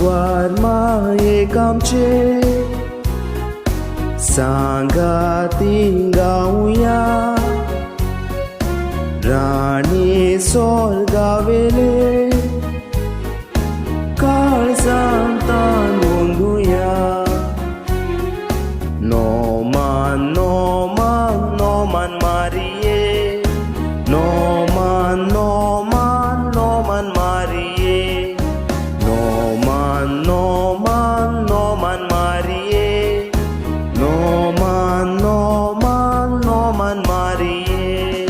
आंकवार मायेक आमचे सांगाती गावया राणी सोर्गावेले काळजांतान गोंदुया. नोमान नोमान नोमान मारिये, नोमान नोमान नोमान मारिये, नोमान नोमान नोमान मारिये, नोमान नोमान नोमान मारिये.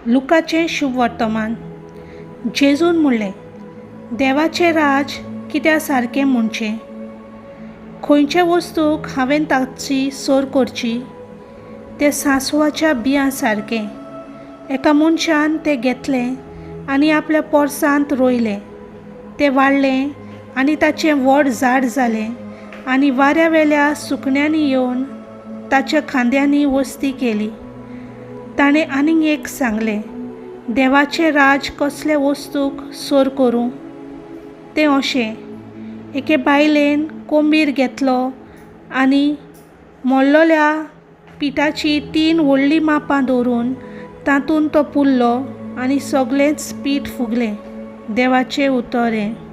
लुकाचें शुभवर्तमान. जेजून म्हणलें, देवाचें राज कित्या सारकें म्हणचें? खंयचे वस्तूक हांवें ताची सर करची? तें सांसवाच्या बियां सारकें. एका मनशान तें घेतलें आनी आपल्या पोरसांत रोयलें. तें वाडलें आनी ताचें व्हड झाड जालें आनी वाऱ्या वेल्या सुकण्यांनी येवन ताच्या खांद्यांनी वस्ती केली. ताणें आनीक एक सांगलें, देवाचें राज कसले वस्तूक सर करूं? तें अशें, एके बायलेन कोंबीर घेतलो आनी मळलोल्या पिठाचीं तीन व्हडलीं मापां दवरून तातूंत तो पुरलो आनी सगळेंच पीठ फुगलें. देवाचें उतर हें.